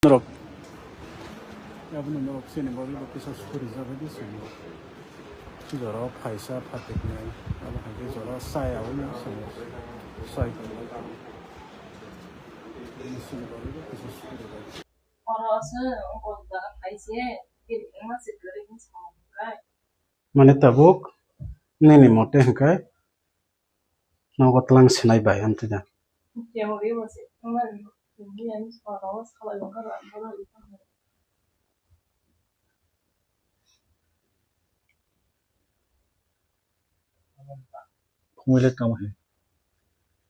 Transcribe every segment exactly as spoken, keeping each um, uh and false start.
Norok, aboni norok chini bagwi bo kisa suri jagwi di chini. Jora o phaisa phatik nai, abo hai khe jora chaya o no chini. Chai. Chini bagwi bo kisa suri jagwi. Oro se ongkol jaga khai se, kiri wngma se kwrwi wng samung kai. Mane tabuk nini mote hwnkhe nogo twlang sinai bai amtwi da. Khumui le tamo he.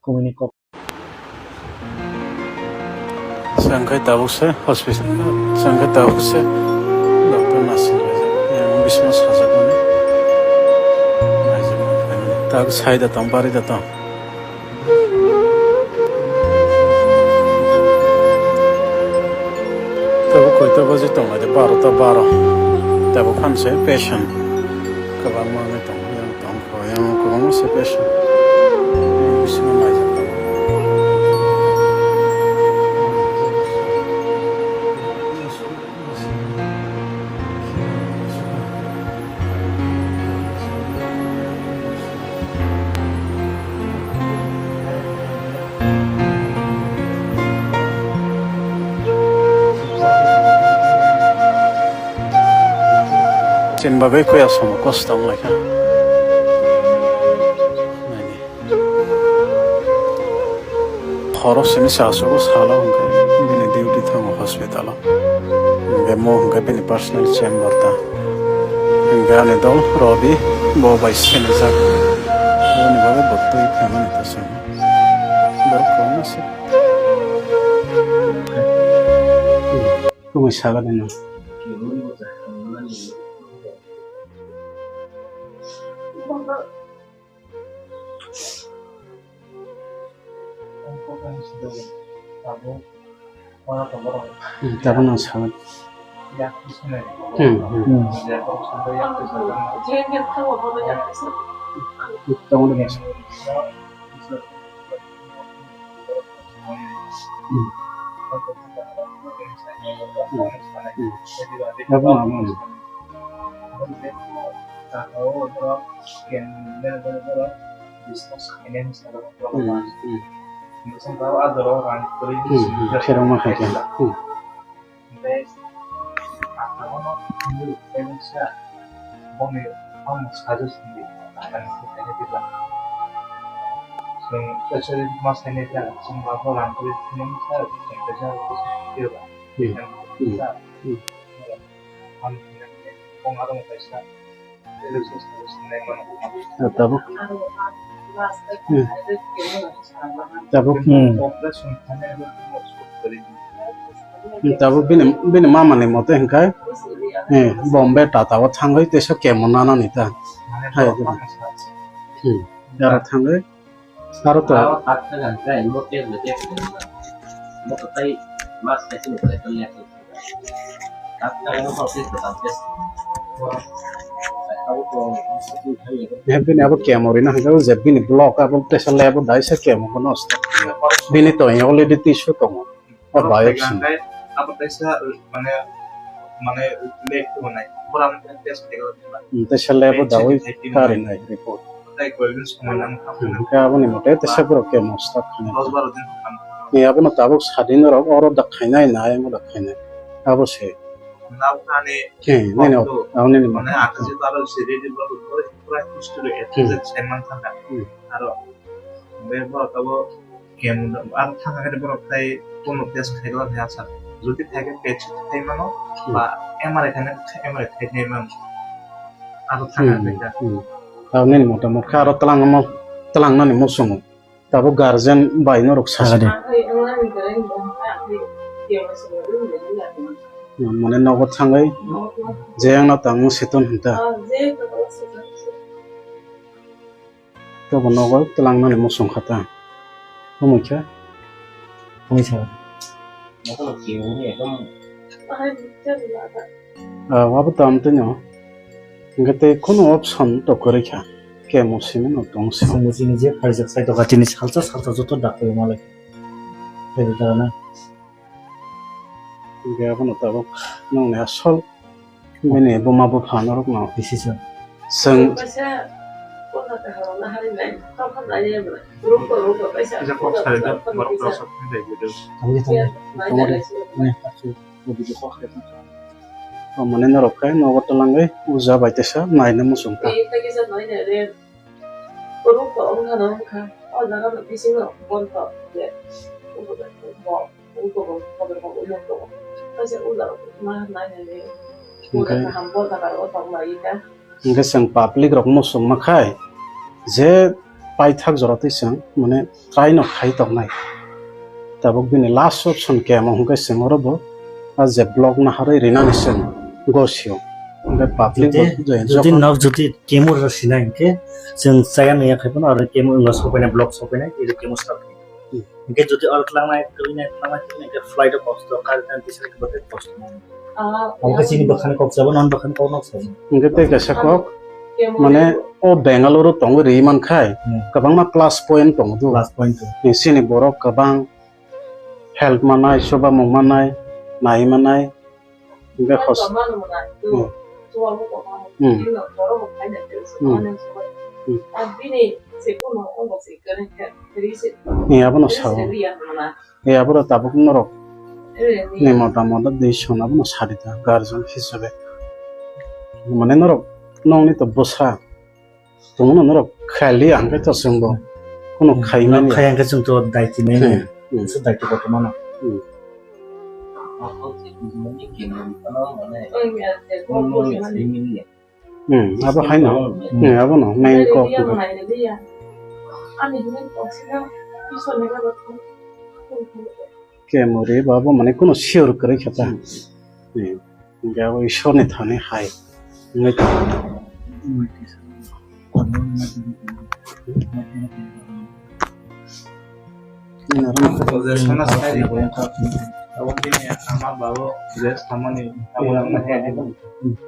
Khumui ni kok. Chwng khe tabuk se hospital, chwng khe tabuk se doctor naising laijak. Yang bisingo sajak mani. Naijak mani. Tak sai da tong, bari da tong. Tabuk koita baji tong lai de, barota baro. Tabuk phan se patient kwbangma wngwi tong, yang tong. Yang kwbangma se patient. Bisingo naijak tongo. Chini bagwi kuya somo kosto wng lai kha. Naidi. Horo simi se aswk o salo hwnkhe bini duty thango hospital o. Hwnkhe mo hwnkhe bini personal chamber ta. Hwnkhe ani dol Robi bo bai sinijak. Boni bagwi bo twi phaimani ta chwng. Borok kwbangma se. Kwmwi saga de no. Hmm, tabuk nang saga. Hmm, hmm. Hmm. Tongo de. Hmm. Hmm. Hmm. Abo ma, hmm. Hmm, hmm. Hmm, hmm. Kherokma khai khe. Hmm. Hwnkhe ang abono phunukgwi rwkha, boni omo suggestion di, ang khe khaina tibla. Chwng teisa ma sainai ta, chwng ba bo rang kwrwi phunuksa, chwng teisa rwkha, chwng twiwi ba. Hmm. Ang khe sa, hmm, ang khe kong arong kaisa. Ah, tabuk. Hmm. Tabuk. Hmm. Hmm, tabuk bini, bini mama ni mote hwnkhe, eh, Bombay Tata o thangwi teisa chemo nanani ta. Hai, hmm. Aro thangwi. Aro to. Aro tak ta gan kai mo tek le tek le. Mo to tai mas kai sini kai to le. Tak ta gan mo tek le tak tes. Abo to. He bini abo chemo rina hwnkhe je bini block abo tesa lab o dai se chemo ko nosto. Bini to already tissue tongo. O biopsy. Abo kaisa, mane, mane, lab tongmani. Bora test khaigwi. Hmm, teisa lab o dawi karinai report. Tai koi din somoi nang kha. Hmm, hwnkhe aboni mote teisa borok chemo start khainai. Dos baro din kha. Ni abono tabuk sadin rok oro dak khainai, nai amo dak khainai. Abo se. Nao kha ni. Hmm, nini, abo nini mote. Mane, ata je baro se ready baro, pura history, hmm, A to Z sai man kha. Hmm. Aro be borok abo Kemo aro thang khe borok tai kono test khai rw ya sa. Jodi khai khe pet khai mano, hmm, ba M R I khai, M R I khai nai mano. Aro thang khe, hmm, kha. Hmm. Tabuk nini motamot khe aro twlang mo, twlang nani mo songo. Tabuk guardian bai norok sa. Sagadi. Hmm, mane nogo thangwi je ang no tang seton hinta. Tobo nogo twlang nani muchung kha ta. Humui kha. Humui sa. Ah, abo tam twi no. Hingke tei kunu option to kwrwi kha. Kemo simi no tong si. Chini je phaijak sai doga chini salsa salsa joto dakti malai. Tei dara na. Hingke abono tabuk nongni asol bini buma bupha norokno decision. Chwng Kisa kok salai do, borok rok sok thang dai video. Tongwi tongwi tongwi. Mane kok salai tong. O mane norok khe nogo twlangwi uja bai tesa naina muchung ta. Borok to wngkha na wngkha. O jaga no bisingo bon to je. Ubo bo. Hingke, hingke chwng public rok muchungma khai je paithak jora twi chwng mane try no khai tongnai. Tabuk bini last option kemo hingke chwng oro bo a je block naharwi rinani chwng gosio. Hingke public jodi, bo je jodi jokhon nok jodi kemo rw sinai hingke chwng chaya naiya khai phano aro kemo wngma sopainai block sopainai iro kemo sal. Hmm. Hingke jodi oro tlangnai, tlangnai, tlangnai, tlangnai, hingke flight o kosto, kar kan tisari ke bote kosto. Ah, abo ke chini bwkhani kok sabo, non bwkhani kok nok sabo. Hingke tei kaisa kok, mane o Bangalore o tongwi ri man khai, hmm, kwbangma plus point tongo do. Plus point to. Ni sini borok kwbang help manai, chuba mung manai, nai manai, Hingke hos-, hmm. Hmm. Hmm. Ni abono sao. Ni aboro tabuk norok ni mota mota decision abono sadi ta guardian hisabe. Mane norok nongni to bwsa. Tongno norok khali ang khe to chwngbo. Kuno khai mani. Khai ang khe chwng to daiti nai. Hmm. Hmm. Daiti kotorma no. Hmm. Hmm, abo haino. Hmm, abono main kok. Kemuri babo mane kuno sure kwrwi khe ta. Hmm. Hmm. Hingke abo Ishwarni thani hai wngwi tongo.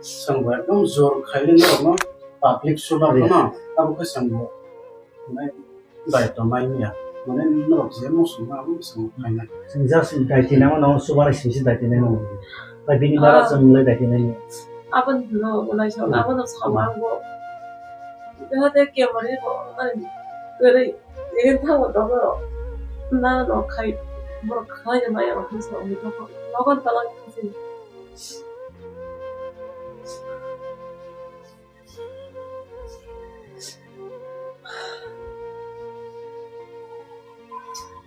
Chwngbo ekdom jor khaile norokno public chuba phano abo khe chwngbo. Daitwmai wngya, mane norok je muchungma abo muchung khainai. Chwng just daitwinai mano, chubanai simi se daitwinai mano. Bai bini bara chwng le daitwinai wngya. Aboni hino, unaisa, abono sama ango. Jahate kemari bo, ani, kwrwi, jegen thango dogo, na no khai, borok khai maya, hinsa umi dogo, nogon talang khai.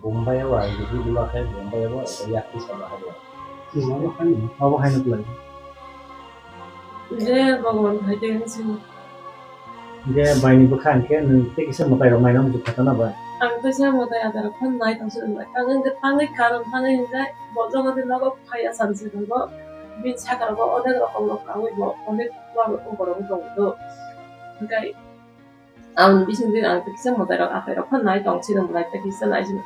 Bombay o ang bisi bima khe Bombay o yakti sama hai. Abo hai no, abo hai no kwlai. Je Bhagwan hai tei sini. Je bai ni bwkha hwnkhe nwng tei kisa mwtai rok naina muchung kha na bai. Ang tei sa mwtai ada rok phan nai tong sini bai. Ang wngkha thangwi karon thangwi hwnjai bo jogo de nogo phai asam si tongo. Bini saka rogo onek rokom rok kangwi bo onek. Borok wng tong do. Hingke ang bising din ang kisa mwtai rok apai rok phan nai tong sini mwtai tei kisa nai sini.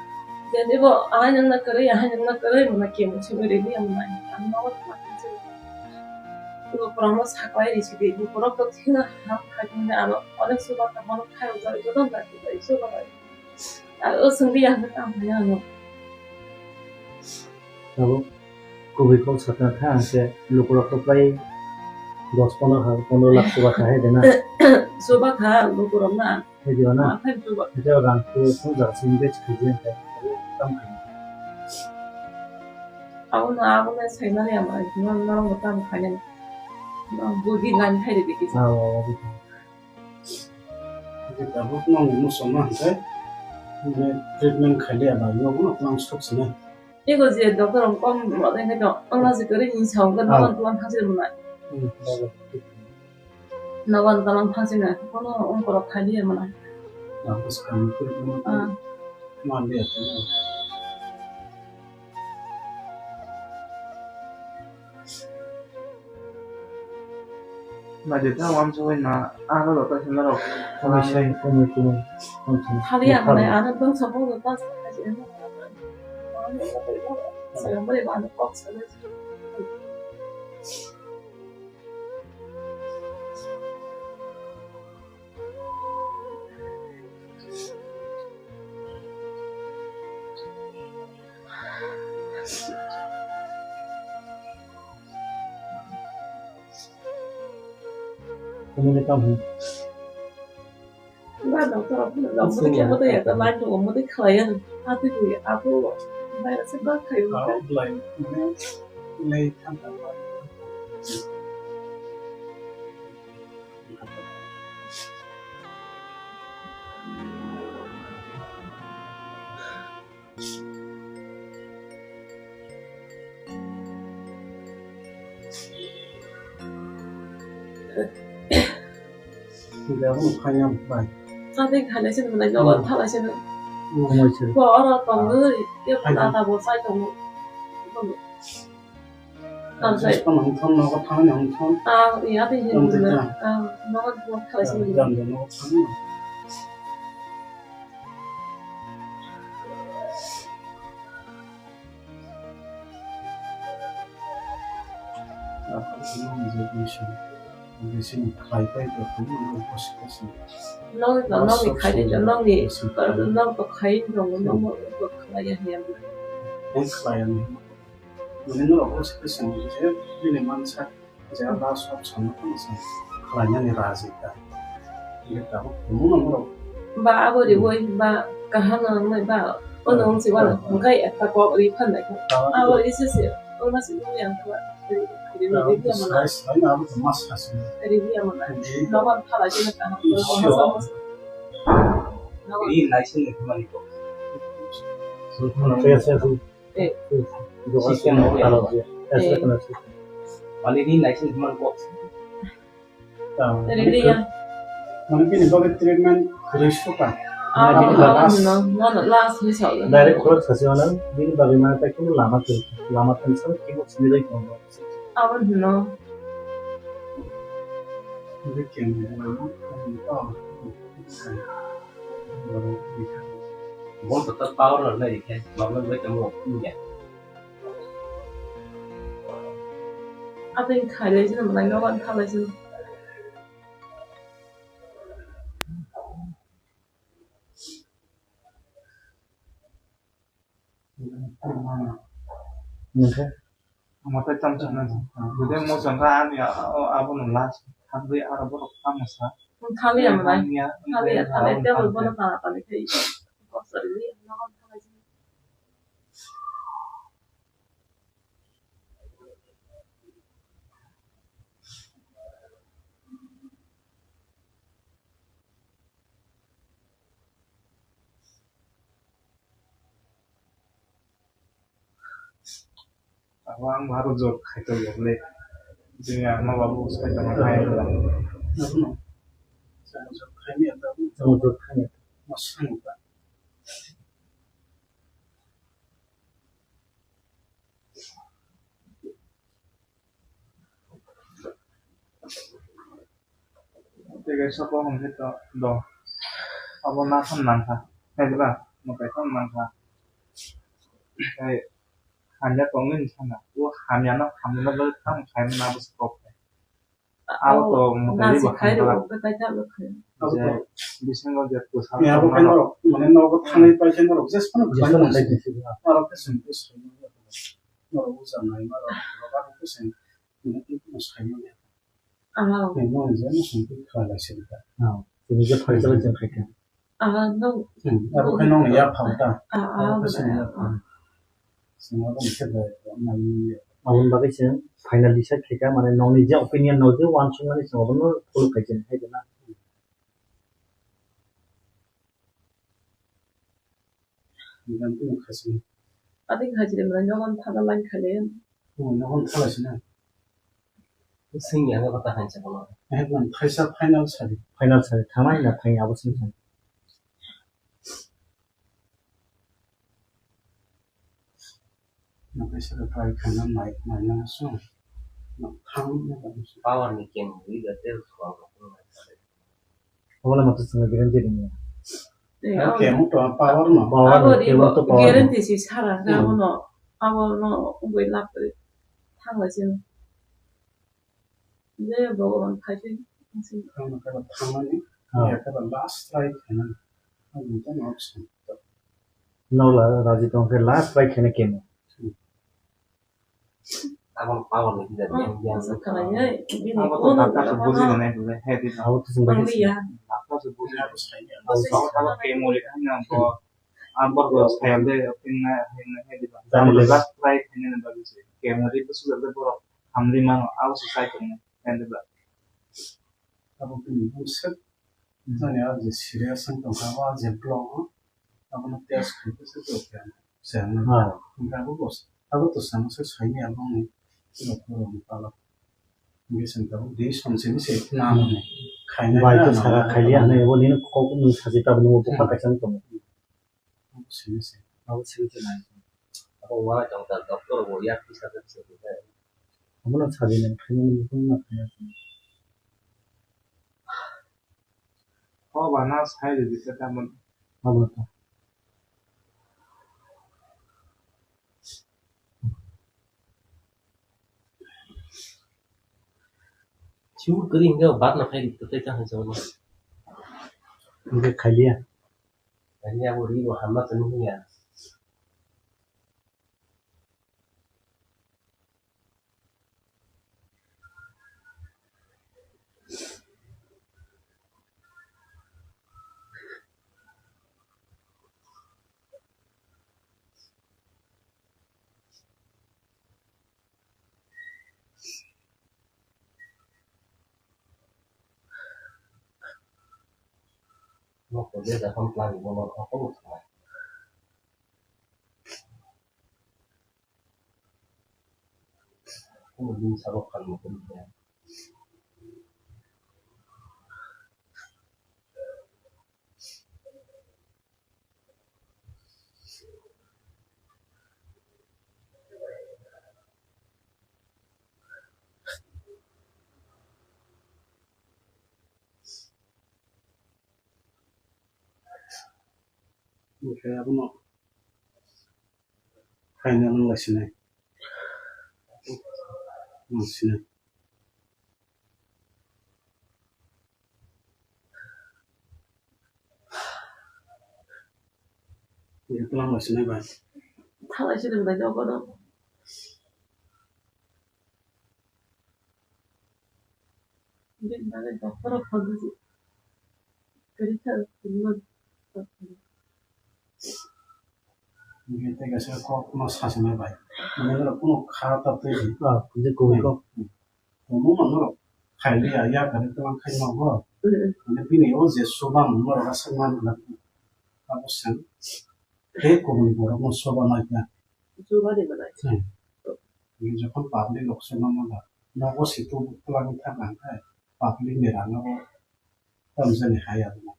Jadi bo ahai nang na kwrwi, ahai nang na kwrwi mona kemo simi rili ang nai. Ang nogo tongma kisa. Ibo borok no saklai risi di. Ibo borok to thina ham khai thangwi ano onek subar ta bono khai rwjak joto da kisa isu ba. Aro swngwi ang khe tamo ya ano. Abo kubui kok sakha kha ang khe lukurok khe pai dos pondro ha, pondro lakh chuba kha hai de na. Chuba kha lukurok na. Hai de na. Ma khai chuba. Hai de rang tu phone jar sim bech khaji ang khe. Tam kha. Abo na abo na sai mani ama no no tam kha ya. No bugi lan khai de biki. Ah, oh, oh. Tabuk nang muchungma hwnkhe, treatment khailiya bai, nogo no twlang sok sini. Ego je doctor rok kom rwdeng khe to, wngna je kwrwi hinwi sa hwnkhe nogo no twlang thang sini mwnai. Hmm, nogo. Nogo no twlang thang sini, kono wngkorok khailiya mwnai. Tabuk swkang treatment. Ah. Manliya. Naidi ta uansugui na, ano rok kaisa norok. Komui sai, komui, komui, komui. Khali ang nai, ano bangsa bo ta. Nini tamo. Ba doctor, doctor Asli ke ya. Mode ya, ta line to mode khlaiya. Ati ku ya, aku bayar se ba khayu. Kau belai, mane, belai tangkal. Sida bo khaina bai. Sadi khaina sini mana jogan thala sini. Bo oro tongo, ya tata bo sai tongo. Tang sai. Just pa nang thon nogo thang nang thon. Ah, ya, tei hin. Tang sai ta. Ah, nogo thon khalai sini. Jam jam nogo thang. Nogni, nogni khai de, nogni, nogni khai de, nogni khai ya hiya. Ang khlai ya ni. Mane norok o se swng je bini mansa je last option no tamo se khlainani raji ta. Ile tabuk tongmung no norok. Ba abo riwi ba kaham no wngnai ba ono wngsi wala hwnkhe ekta kok ri phan nai kha. Abo ri se se ono se wngya wngkha ba ri ri ri ri ya mana. Sai sai na abo to mas khasi. Ri ri ya mana. Nobar phala jena kaham. Ri nai se ni mani ko. Yes, yes. Eh. Mane ri nai se man ko. Ri ri ya. Mane bini bagwi treatment kwrwi suka. Ah, ah, no, no, no, last ni sa. Direct khorok sasi mano, bini bagwi mane tai kunu lama twi, lama twi sa kimo sini dai kono. Abo no. Bini kemo, oh. Bo to ta power rok nai rikhe, mabla bai tamo ya. Ateng khalai sini, malai nogo khalai sini. Nungkhe? Omo tei tamo sana di. Bude mo sangka ani a-, o-, abono last. Habri aro borok tamo sa. Thali ya mana? Thali ya, thali ya, table bono tana tani khai. Kok sari ni, nogo khalai sini. Abo ang baro jot khaito ya le. Jini ang no babu sai tamo khai. Abono. Jot khai ni ata. Jot khai ni ata. Masang ta. Tei kaisa bo hwnkhe to do. Abo naphano nangkha. Naidi ba? Mwtai phano nangkha. Tei hamya tongwi hwnwi sana. O hamyano, hamyano bagwi tamo khaimani abo se kok khe. Abo to mwtai nasi bo khai hamya rok, hamya. Abo to bisingo je twsa. Abo khe norok, mane nogo thangwi paikhe norok jesphano khlai mano. Norok khe chwng khe soi mano. Norok usa nai mano. Norok abo khe chwng, mane, sai mano. Tini je phaisala chwng khaikha. Abo khe nokni yapha ta. Abo khe chwng yapha. Chwng abo khe bai nai. Aboni bagwi chwng final decide khaikha, mane nokni je opinion no je uansukmani chwng abono follow khai chwng khaikha na. Ati khajile mwnai nogo thana line khale. Nogo thala sina. Singya no kata hansa kono. Ekdom thaisa final sadi. Final sadi. Thanai na thangya abo sing thang. Nokhaisa try khaina mai, mai nang so. Nok thang na ba so. Power ni ken wi ga tel khwang ko. Ola ma to sanga guarantee ni. Oke, mo to power no. Power no, abo ri kebo to power no. Guarantee si sara na mo no. Abo no ungoi lap thang la sin. Je Bhagwan khai se. Ang khe thangmani, ah, ya khe last try khaina. Ang khe nok song. Nokla raji tong khe last try khaina kemo. Hmm. Aboni power ni hwnjak, yang, yang. Abo to doctor se buji rwnai, he di. Abo to chwng bai khe. Doctor se buji rwnai. Abo, abo, abo chemo ri thangna ko. Abo ko sayam de, hwnna, hwnna, he di. Last try khaina bagwi se. Chemo ri to sugar de borok hamri mano, abo se sai tongna, he di ba. Abo bini bwswk. Hmm. Jani a je serious wng tongkha, o a je block o, abono test khaikhe se tongkha. Sengno. Ah. Hingkhe abo bos-, abo to sengno se saini aboni rok, rok ni pala. Hingkhe sengkha bo di somsini se nang ni khaina. Bai to na sara na khaili na. Ano abo nini kok nung saji tabuk nung bupha kaisa wng tongo. Abo simi se. Abo simi se nai. Abo wala chong ta doctor bo yak kisa kisa se. Abono saji nang khaina ni bupha na khaina. O bana sai rwdi se tamoni. Abo to. Chibuk kwrwi hwnkhe bat no khai rwdi tei ta hwnsa bono. Hwnkhe khailia. Khailia abo ri bo hamma tongwi ya. Nokto beda ham plan bono okomo sanai. Omo bini sabo phalmo kwrwi khe. Oke, abono khaina nwng lai sinai. Nwng sinai. Ini pulang lai sinai bai. Thalai sinai bai, jogo no. Bini bagwi doctor rok phone rwdi. Kwrwi kha, kwrwi mano. Bini tei kaisa kok no sasinai bai. Mane norok kunu kha ta twi di. Ah, je kok. Hmm. Omo no norok khai liya, ya kare tlang khai nogo. Hmm. Mane bini o je soba no norok aswk man na. Abo sen. Tei kubuni borok no soba nai kha. Soba ni manai. Hmm. Bini jokhon public rok se mano ba, nogo se tubu twlangwi thangkha hwnkhe public ni rang abo tamjani hai abo.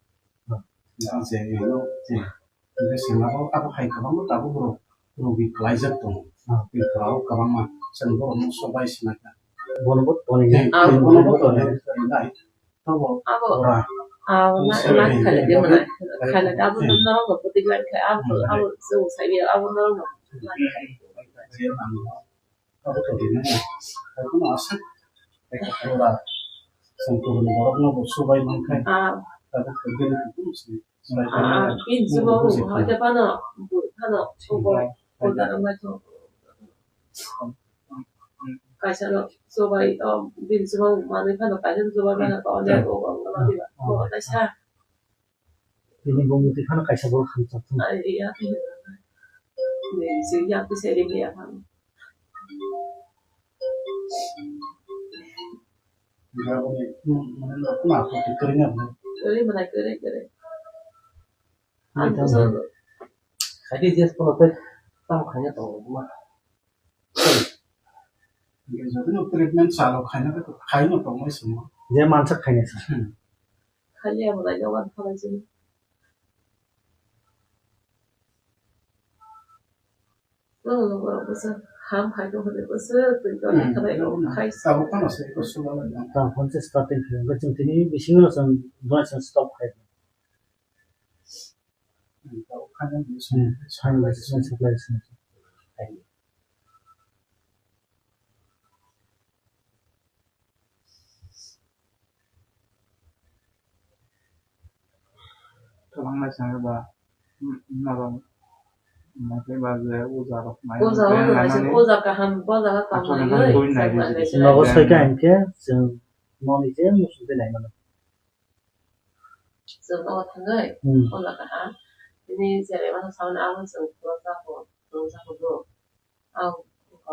Jang se ino, je, je se abo, abo hai kwbangma tabuk rok rogi kwlaijak tongo. Tripura o kwbangma chwng borok no sobai sinai kha. Bono bo tonwi nai. Bono bo tonwi nai. Abo. Abo. Ora. Abo na, na khaina de mana. Khaina de abo norok no putik lai khai. Abo, abo chwng sai abo norok no. Abo to rina. Abo no asa. Ora. Songkuru ni borok no bo subai man khai. Abo to rina. Ah, bini jubao, hoite phano, bui phano, sugo, koda rwmai thung. Kaisa no subai, o, bini jubao manwi phano, kaisa no subai mano, o, le, o, o, o, o, kaisa. Bini bumung twi phano kaisa borok hamjak thung. Ai, ya, ya, ya, ya, ya, phano. Kwrwi manai, kwrwi, kwrwi. Ang bujo. Khaidi just kono tei tamo khaina tongo ma. Jotono treatment chalo khaina khe khaino tongwi simo. Je mansa khaina sa. Hmm. Khaiya manai no wan khalai sini. Nung nung borok bwswk ham hai tong hwnwi bwswk twi tongwi khwnai rok khai. Tabuk phano se eko subalai. Tamo phone se starting khai. Hwnkhe chwng tini bisingo chwng dua chwng stop khai. Tabuk khai nang bisingo. Hmm, supply se. Kwbangma chwng ba, mm, norok. Naikolba je uja rok nai Uja, uja nai se, uja kaham, bo jaga tong nai, achole nai, nai, boi nai, nai, nai, nai, Nogo nai, soika nai. Hinkhe chwng noni je muchung twi nai mano. Chwng nogo thangwi, hmm, uja kaham. Bini cherai mano saui abo chwng phuru jago, phuru jago do. Ang, o,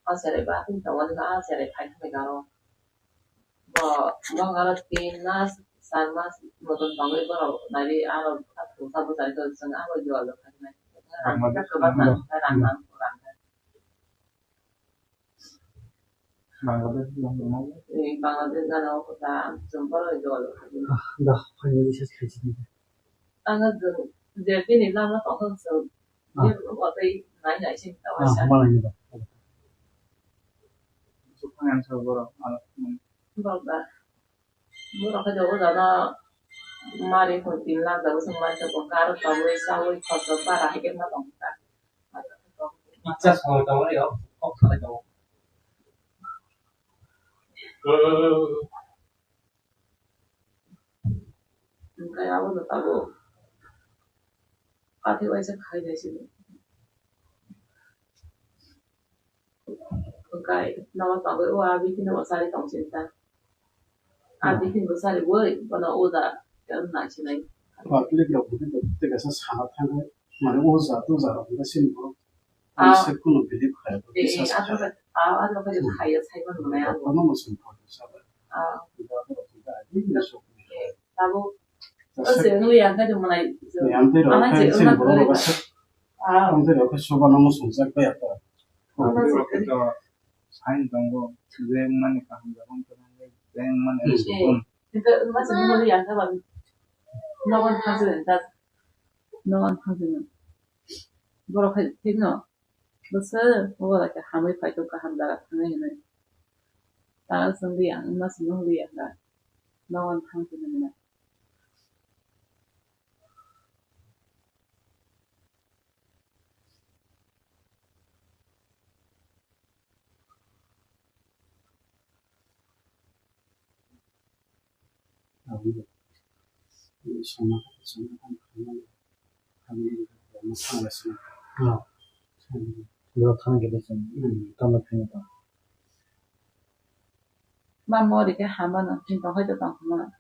o cherai ba tini tongo, a cherai phai thangwi garo. Bo, bo garo tin mas, char mas, motom tongwi borok nari aro, a thwngsa bwchari tong chwng abo jora do khainai. Ang ma Kwbangma rang nang, rang nang. Bangladesh gana o kota, chwng borok jora do khainai. Ah, da, phainai research khaisi. Ang je bini lama tongthok chwng. Ah. Ye, o tei nai nai sing tawasa. Ah, malai ni ba. Sukha yang sa borok, ano, hmm. Borok da. Borok khe jogo jana mari ko tin lakh da, bwswk mari ko kar tawai saui khorsa para hai khe ma tong kha. Icha saui tawai yo, kok saui tawai. Hwnkhe abono tabuk kathi waisa khai naisidi. Hwnkhe nogo tongwi o a bithi no bo chari tong sini ta. A bithi bo chari boi bono uda khe wng nai sinai. Public rok bo khe tei kaisa sana thangwi mane o jat o jat rok hwnkhe sini borok. Ah. Ani se kunu believe khaya, eh, biswas khaya. Ah, ah, ah, khaya, sai man maya. Kono mo sum photo sabai. Ah. Ida ko ko da, ni na sok. Eh, tabo. O se nu yang ka jumlai. Yang te ro, ana ka se sing una boro kore. Ro ka. Ah. Ang te ro ka soba na mo sum jak ba ya ta. Ana se kore. Sign tongo, je mani kaham jagong to nang, je mani. Hmm. Eh, sukun. Ito, mas mo yang ka ban. No one has it, that. No one has it. Borok hai thik no. Bwswk, obo bai khe hamwi phai khe kaham jaga thangwi hinwi. Tara chwng liya, wngma chwngno liya kha. Nogo thang phino hinwi. Ma mori khe hama no, chini tong hai to tong khama.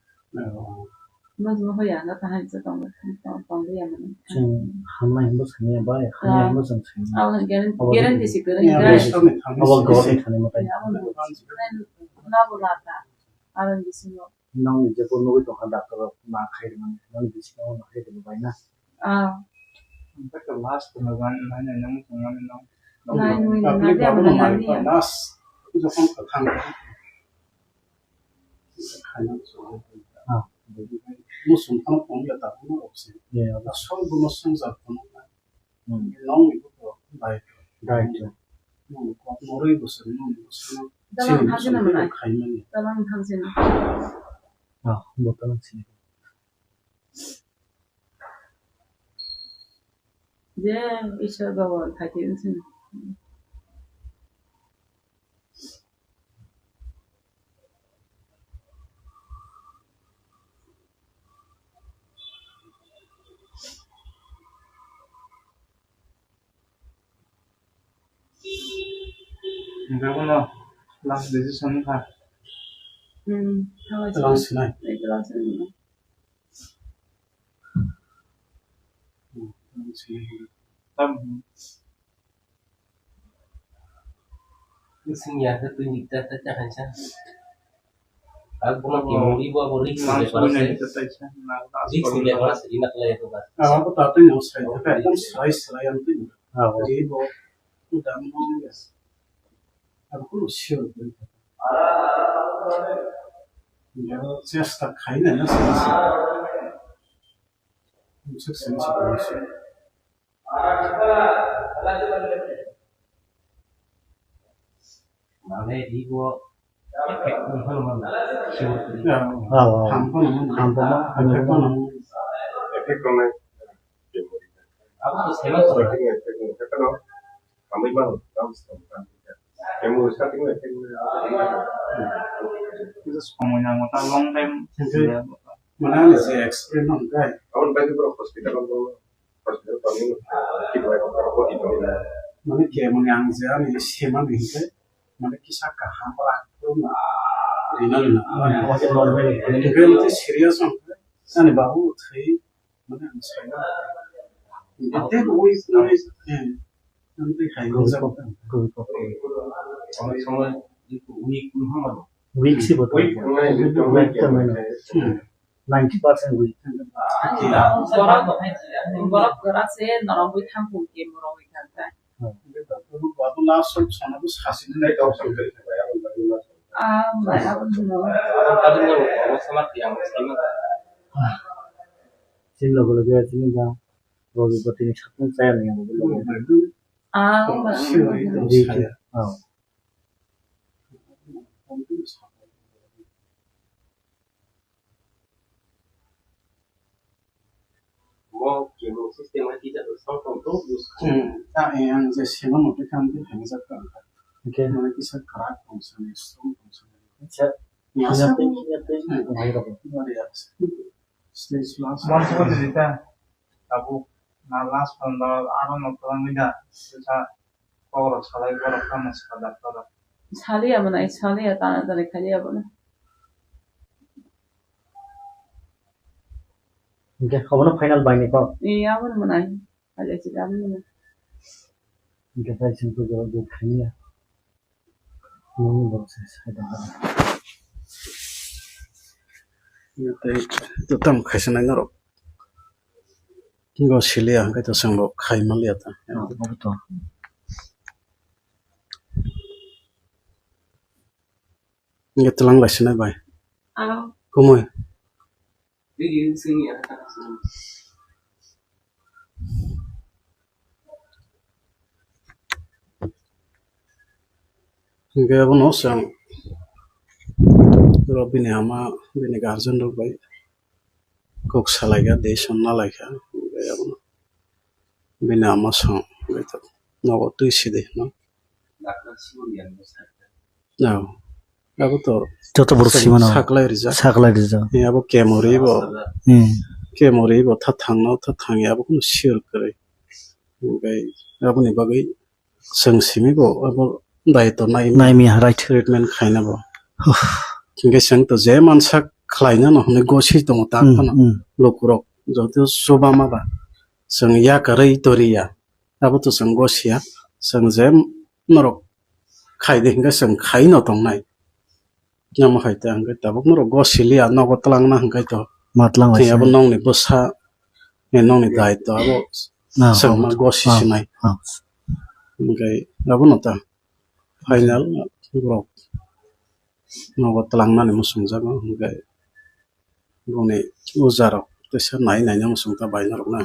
Mas mo hoya na ta hai se tong, tong, tong ya mani. Chwng hamnai hinbo sani ya bai, hamya hinbo chwng sani. Abo guarantee, guarantee si kwrwi. Abo government thani matai. Na bo lata. Aro bisingo. Nokni je bo nugwi tongkha doctor rok ma khai rwmani, nokni bisingo ma khai rwmani bai na. Ah. Omo khe last no ban nai nai nang tongmani no. Nai nui public nai babu no nai nai nai. Last jokhon kwthang. Ah. Musung phano tong ya ta phano option. Yeah. Da sol bono songjar phano. Hmm. Nokni buko dai. Dai. Nokni kok noroi bwswk nokni bwswk. Dalang chini hamjani bwswk manai. Khaimani. Dalang hamjani. Ah, bo dalang chini. Je Ishwar Baba thai thai wngsi. Hingke bono last decision wngkha. Hmm, thanglai thanglai sinai. Thanglai sinai. Hmm, thanglai sinai. Tam. Bising ya, satu juta saja kan, sah. Aku nak yang mau ibu, aku risk. Mas punya itu tadi, sah. Risk punya mas, enak lah itu, Mas. Ah, aku tak tahu yang saya, tapi kan saya, saya yang itu. Ah, oh. Jadi, ibu, udah mau ya. Aku sure. Ya, saya stuck kain aja sih. Sukses, sukses. Mane ibo effect wng phano mano, sure. Ya. Ah, ah. Ham phano mano. Ham phano, ham phano. Effect wngnai. Abo to saiman tongo. Effect wngkha, effect wngkha, effect wngkha. Hambai mano, tamo se tamo, tamo se. Kemo starting effect wngkha. Kisa somoi nango, ta long time. Mane ani je experience wngkha. Aboni bagwi borok hospital o. Mane kemani ang je ani semani hinkhe mane kisa kaham rak rina rina. Hinkhe mane serious wngkhe ani babu thwi mane ang saina. Tei week, week, eh, ang tei hai Group wngjak. Of, group of. Week si bo. Week, week, week, week, week. Hmm. Ninety percent week. Borok, borok kwrak se norok wi thang khe borok wi thang khe. Hmm. Ah, mai abo no. Chini logo logo chini da. Robi botini sakung chaya nai ang. Ah, mai. Di ki. Oh. Mo kebo system hai tijak rok song song to use kha. Hmm. Ta, eh, ang je sema mote kha, ang je hamjak kha. Okay. Mane kisa kwrak tong sani, strong tong sani. Acha. Ya, sini sa-, tei, sini tei, hmm, nai rok. Bari ya. Stage last. Mon ko di ta. Tabuk na last panda aro no twlang da. Sa Kokrok salai borok tamo saka daktor rok. Saliya mwnai, saliya tana tani khaliya bono. Hingke obono final bai ni kok? Ee, abono mwnai. Khaliya chida abono mwnai. Hingke tai chwng khe borok bo khaniya. Nini borok se sai da. Tei to tamo khaisa nai norok. Go siliya hingke to chwng bo khai manliya ta. Obo to. Hingke twlang bai sinai bai. Kumui. Hingke abono chwng oro bini ama, bini guardian rok bai kok salaikha, decision nalaikha. Hingke abono bini ama song nogo twi sidi hino. Abo to joto borok chwng simano saklai rijak. Saklai rijak. Abo kemuri bo, hmm, kemuri bo tha thangno tha thangya abo kunu sure kwrwi. Hingke aboni bagwi chwng simi bo abo daitw nai, naimi ha, right, treatment khaina bo. Huh. Hingke chwng to je mansa khlaina no hwnwi gosi tongo ta, hmm, phano, hmm, lukurok joto chuba ma ba chwng yakarwi toriya. Abo to chwng gosiya, chwng je norok khai de hingke chwng khai no tongnai. Namo hai te hingke tabuk norok gosiliya, nogo twlangna hingke to. Ma twlang lai abo se. Nongni bwsa, nongni daitw abo. Ah, chwng ma gosi sinai. Ah. Hingke abono ta final borok nogo twlangnani muchungjago hingke. Boni ujarok teisa nai nai nang sung ta bai norok na.